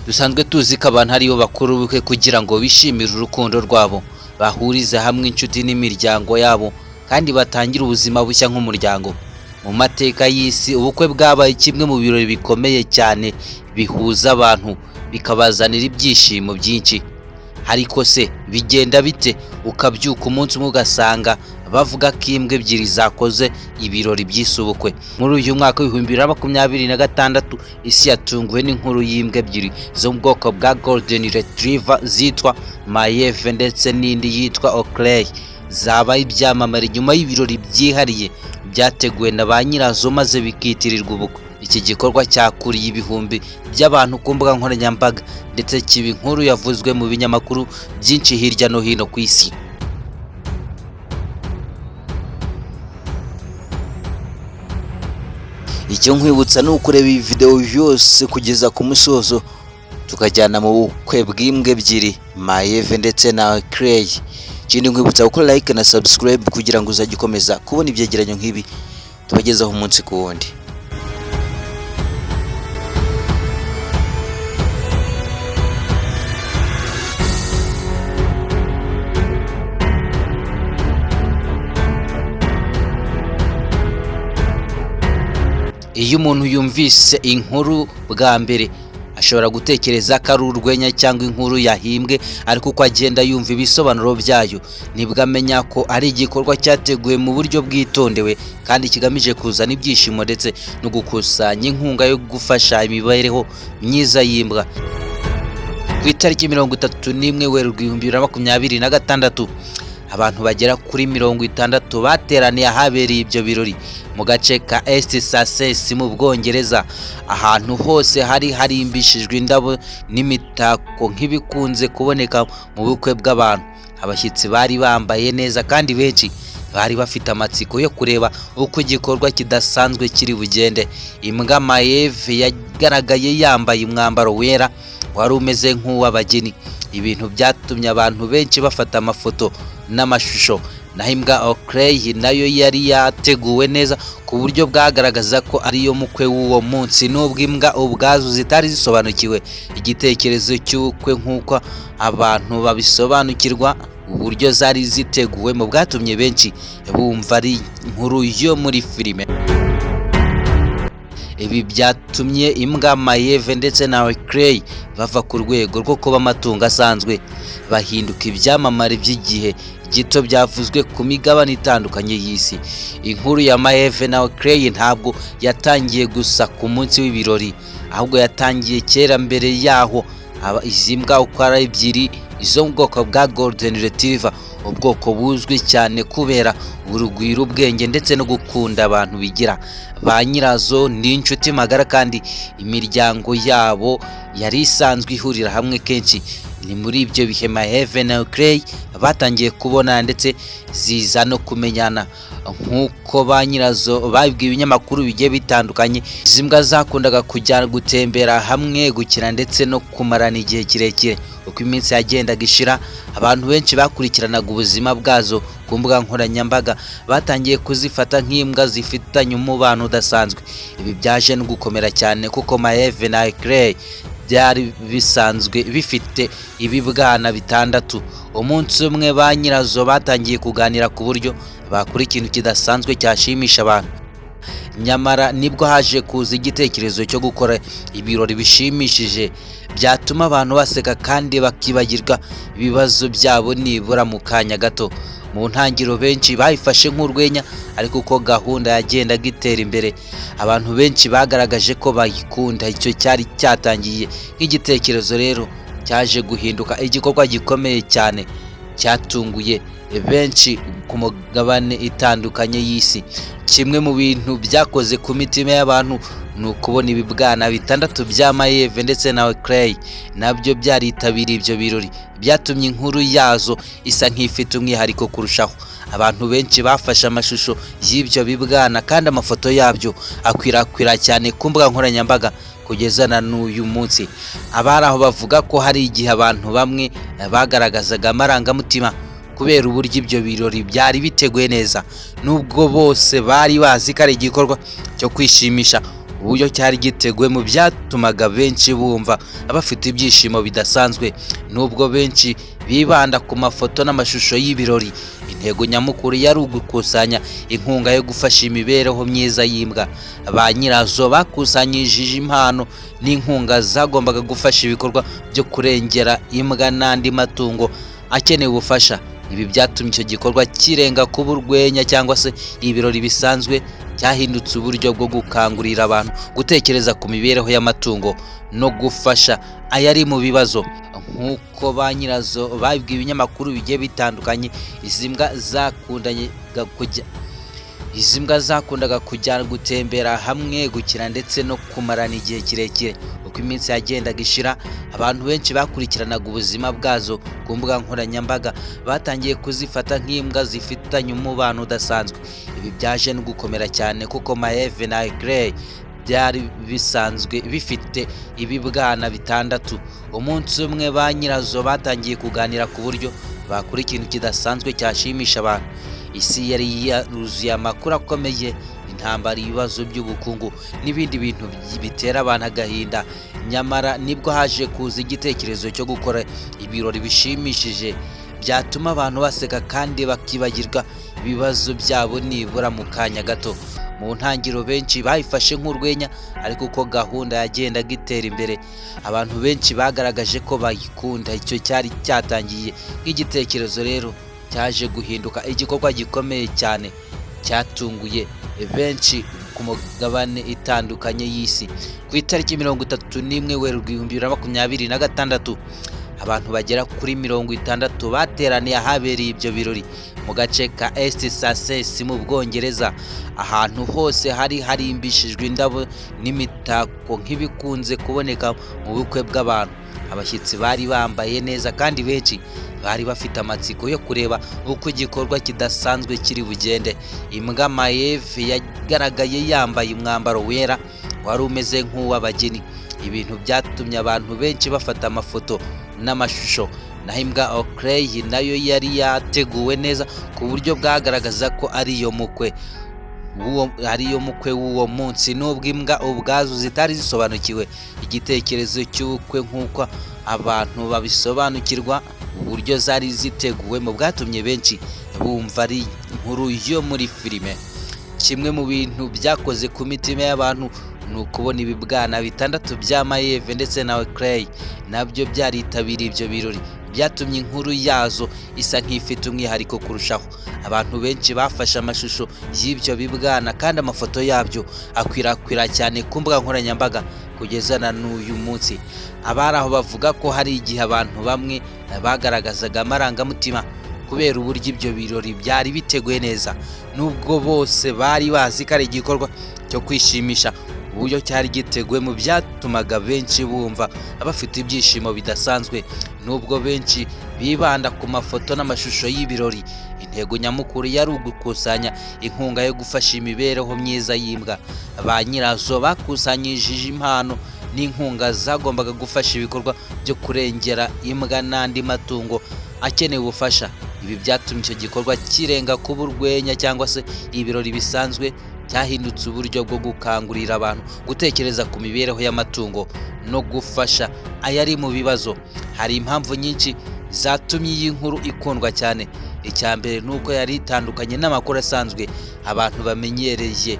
Dusanzwe tuzi ko abantu aribo bakora ubukwe kugira ngo bishimire urukundo rwabo, bahurize hamwe inshuti n'imiryango yabo, kandi batangire ubuzima bushya nk'umuryango. Mu mateka y'isi, ubukwe bwabaye kimwe mu birori bikomeye cyane bihuza abantu, bikabazanira ibyishimo byinshi. Ariko se bigenda bite ukabyuka umunsi umwe ugasanga bavuga ko imbwa ebyiri zakoze ibirori byise ubukwe? Muri uyu mwaka w'2026, isi yatunguwe n'inkuru y'imbwa ebyiri zo mu bwoko bwa Golden Retriever zitwa Maeve ndetse n'indi yitwa Oakley, zabaye ibyamamare nyuma y'ibirori byihariye byateguwe na ba nyirazo maze bikitirirwa ubukwe. Iki gikorwa cyakuriye ibihumbi by'abantu ku mbuga nkoranyambaga, ndetse kiba inkuru yavuzwe mu binyamakuru byinshi hirya no hino ku isi. Icyo nkwibutsa ni ukureba iyi videwo yose kugeza ku musozo, tukajyana mu bukwe bw'imbwa ebyiri, Maeve ndetse na Clay. Ikindi nkwibutsa gukora like na subscribe kugira ngo uzajye ukomeza kubona ibyegeranyo nk'ibi tubagezaho umunsi ku wundi. Iyo umuntu yumvise inkuru bwa mbere, ashobora gutekereza ko ari urwenya cyangwa inkuru yahimbwe, ariko uko agenda yumva ibisobanuro byayo nibwo amenya ko ari igikorwa cyateguwe mu buryo bwitondewe kandi kigamije kuzana ibyishimo ndetse no gukusanya inkunga yo gufasha imibereho myiza y'imbwa. Ku itariki 31 Werurwe 2026, abantu bagera kuri 60 bateraniye ahabereye ibyo birori mu gace ka East Sussex mu Bwongereza. Ahantu hose hari harimbishijwe indabo n'imitako nk'ibikunze kuboneka mu bukwe bw'abantu. Abashyitsi bari bambaye neza, kandi benshi bari bafite amatsiko yo kureba uko igikorwa kidasanzwe kiri bugende. Imbwa Maeve yagaragaye yambaye umwambaro wera wari umeze nk'uw'abageni, ibintu byatumye abantu benshi bafata amafoto n'amashusho. Naho imbwa Oakley nayo yari yateguwe neza ku buryo bwagaragaza ko ariyo mukwe w'uwo munsi, nubwo imbwa ubwazo zitari zisobanukiwe igitekerezo cy'ubukwe nk'uko abantu babisobanukirwa. Uburyo zari ziteguwemo bwatumye benshi bumva ari inkuru yo muri filime. Ibi byatumye imbwa Maeve ndetse na Oakley bava ku rwego rwo kuba amatungo asanzwe, bahinduka ibyamamare by'igihe gito byavuzwe ku migabane itandukanye y'isi. Inkuru ya Maeve na Oakley ntabwo yatangiye gusa ku munsi w'ibirori, ahubwo yatangiye kera mbere yaho. Izi mbwa uko ari ebyiri, izo mu bwoko bwa Golden Retriever, ubwoko buzwi cyane kubera urugwiro, ubwenge ndetse no gukunda abantu bigira, ba nyirazo ni inshuti magara kandi imiryango yabo yari isanzwe ihurira hamwe kenshi. Ni muri ibyo bihe Maeve na Oakley batangiye kubona ndetse ziza no kumenyana. Nk'uko ba nyirazo babibwiye ibinyamakuru bigiye bitandukanye, izi mbwa zakundaga kujya gutembera hamwe, gukina ndetse no kumarana igihe kirekire. Uko iminsi yagendaga ishira, abantu benshi bakurikiranaga ubuzima bwazo ku mbuga nkoranyambaga batangiye kuzifata nk'imbwa zifitanye umubano udasanzwe. Ibi byaje no gukomera cyane kuko Maeve na Oakley byari bisanzwe bifite ibibwana bitandatu. Umunsi umwe ba nyirazo batangiye kuganira ku buryo bakora ikintu kidasanzwe cyashimisha abantu. Nyamara nibwo haje kuza igitekerezo cyo gukora ibirori bishimishije byatuma abantu baseka kandi bakibagirwa ibibazo byabo nibura mu kanya gato. Mu ntangiriro benshi bayifashe nk'urwenya, ariko uko gahunda yagendaga itera imbere, abantu benshi bagaragaje ko bayikunda. Icyo cyari cyatangiye nk'igitekerezo rero cyaje guhinduka igikorwa gikomeye cyane cyatunguye benshi ku mugabane itandukanye y'isi. Kimwe mu bintu byakoze ku mitima y'abantu ni ukubona ibibwana bitandatu bya Maeve ndetse na Oakley nabyo byaritabiriye ibyo birori. Byatumye inkuru yazo isa nk'ifite umwihariko kurushaho. Abantu benshi bafashe amashusho y'ibyo bibwana, kandi amafoto yabyo akwirakwira cyane ku mbuga nkoranyambaga kugeza na n'uyu munsi. Abari aho bavuga ko hari igihe abantu bamwe bagaragazaga amarangamutima kubera uburyo ibyo birori byari biteguye neza. Nubwo bose bari bazi ko ari igikorwa cyo kwishimisha, Uburyo cyari giteguwe mu byatumaga benshi bumva bafite ibyishimo bidasanzwe. Nubwo benshi bibanda ku mafoto n'amashusho y'ibirori, intego nyamukuru yari ugukusanya inkunga yo gufasha imibereho myiza y'imbwa. Ba nyirazo bakusanyije impano n'inkunga zagombaga gufasha ibikorwa byo kurengera imbwa n'andi matungo akeneye ubufasha. Ibi byatumye icyo gikorwa kirenga kuba urwenya cyangwa se ibirori bisanzwe, cyahindutse uburyo bwo gukangurira abantu gutekereza ku mibereho y'amatungo no gufasha ayari mu bibazo. Nk'uko ba nyirazo babibwiye ibinyamakuru bigiye bitandukanye, izi mbwa zakundaga kujya gutembera hamwe, gukina ndetse no kumarana igihe kirekire. Uko iminsi yagendaga ishira, abantu benshi bakurikiranaga ubuzima bwazo ku mbuga nkoranyambaga batangiye kuzifata nk'imbwa zifitanye umubano udasanzwe. Ibi byaje no gukomera cyane kuko Maeve na Clay byari bisanzwe bifite ibibwana bitandatu. Umunsi umwe ba nyirazo batangiye kuganira ku buryo bakora ikintu kidasanzwe cyashimisha abantu. Isi yari yaruzuye amakuru akomeye, intambara, ibibazo by'ubukungu n'ibindi bintu bitera abantu agahinda. Nyamara nibwo haje kuza igitekerezo cyo gukora ibirori bishimishije byatuma abantu baseka kandi bakibagirwa ibibazo byabo nibura mu kanya gato. Mu ntangiriro benshi bayifashe nk'urwenya, ariko uko gahunda yagendaga itera imbere, abantu benshi bagaragaje ko bayikunda. Icyo cyari cyatangiye nk'igitekerezo rero cyaje guhinduka igikorwa gikomeye cyane cyatunguye benshi ku mugabane itandukanye y'isi. Ku itariki 31 Werurwe 2026, abantu bagera kuri 60 bateraniye ahabereye ibyo birori mu gace ka East Sussex mu Bwongereza. Ahantu hose hari harimbishijwe indabo n'imitako nk'ibikunze kuboneka mu bukwe bw'abantu. Abashyitsi bari bambaye neza kandi benshi bari bafite amatsiko yo kureba uko igikorwa kidasanzwe kiri bugende. Imbwa Maeve yagaragaye yambaye umwambaro wera wari umeze nk'uw'abageni, ibintu byatumye abantu benshi bafata amafoto n'amashusho. Naho imbwa Oakley nayo yari yateguwe neza ku buryo bwagaragaza ko ariyo mukwe w'uwo munsi. Nubwo imbwa ubwazo zitari zisobanukiwe igitekerezo cy'ubukwe nk'uko abantu babisobanukirwa, uburyo zari ziteguwemo bwatumye benshi bumva ari inkuru yo muri filime. Kimwe mu bintu byakoze ku mitima y'abantu ni ukubona ibibwana bitandatu bya Maeve ndetse na Clay nabyo byaritabiriye ibyo birori. Byatumye inkuru yazo isa nk'ifite umwihariko kurushaho. Abantu benshi bafashe amashusho y'ibyo bibwana kandi amafoto yabyo akwirakwira cyane ku mbuga nkoranyambaga kugeza na n'uyu munsi. Abari aho bavuga ko hari igihe abantu bamwe bagaragazaga amarangamutima kubera uburyo ibyo birori byari biteguye neza. Nubwo bose bari bazi ko ari igikorwa cyo kwishimisha, uburyo cyari giteguwe mu byatumaga benshi bumva bafite ibyishimo bidasanzwe. Nubwo benshi bibanda ku mafoto n'amashusho y'ibirori, intego nyamukuru yari ugukusanya inkunga yo gufasha imibereho myiza y'imbwa. Ba nyirazo bakusanyije impano n'inkunga zagombaga gufasha ibikorwa byo kurengera imbwa n'andi matungo akeneye ubufasha. Ibi byatumye icyo gikorwa kirenga kuba urwenya cyangwa se ibirori bisanzwe, cyahindutse uburyo bwo gukangurira abantu gutekereza ku mibereho y'amatungo no gufasha ayari mu bibazo. Hari impamvu nyinshi zatumye iyi nkuru ikundwa cyane. Icya mbere ni uko yari itandukanye n'amakuru asanzwe abantu bamenyereye.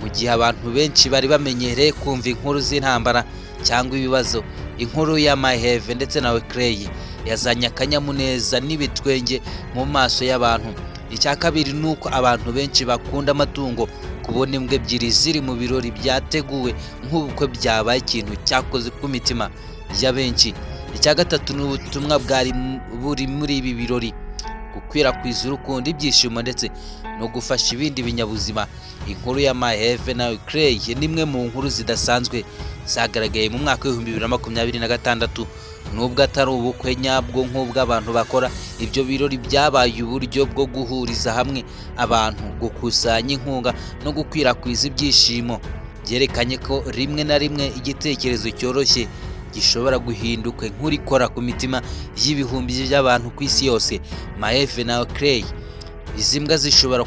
Mu gihe abantu benshi bari bamenyereye kumva inkuru z'intambara cyangwa ibibazo, inkuru ya Maeve ndetse na Clay yazanye akanyamuneza n'ibitwenge mu maso y'abantu. Icya kabiri ni uko abantu benshi bakunda amatungo. Kubona imbwa ebyiri ziri mu birori byateguwe nk'ubukwe byabaye ikintu cyakoze ku mitima ya benshi. Icya gatatu ni ubutumwa bwari buri muri ibi birori: gukwirakwiza urukundo, ibyishimo ndetse no gufasha ibindi binyabuzima. Inkuru ya Maeve na Clay ni imwe mu nkuru zidasanzwe zagaragaye mu mwaka w'2026. Nubwo atari ubukwe nyabwo nk'ubw'abantu bakora, ibyo birori byabaye uburyo bwo guhuriza hamwe abantu, gukusanya inkunga no gukwirakwiza ibyishimo. Byerekanye ko rimwe na rimwe igitekerezo cyoroshye gishobora guhinduka inkuru ikora ku mitima y'ibihumbi by'abantu ku isi yose. Maeve na Clay, izi mbwa zishobora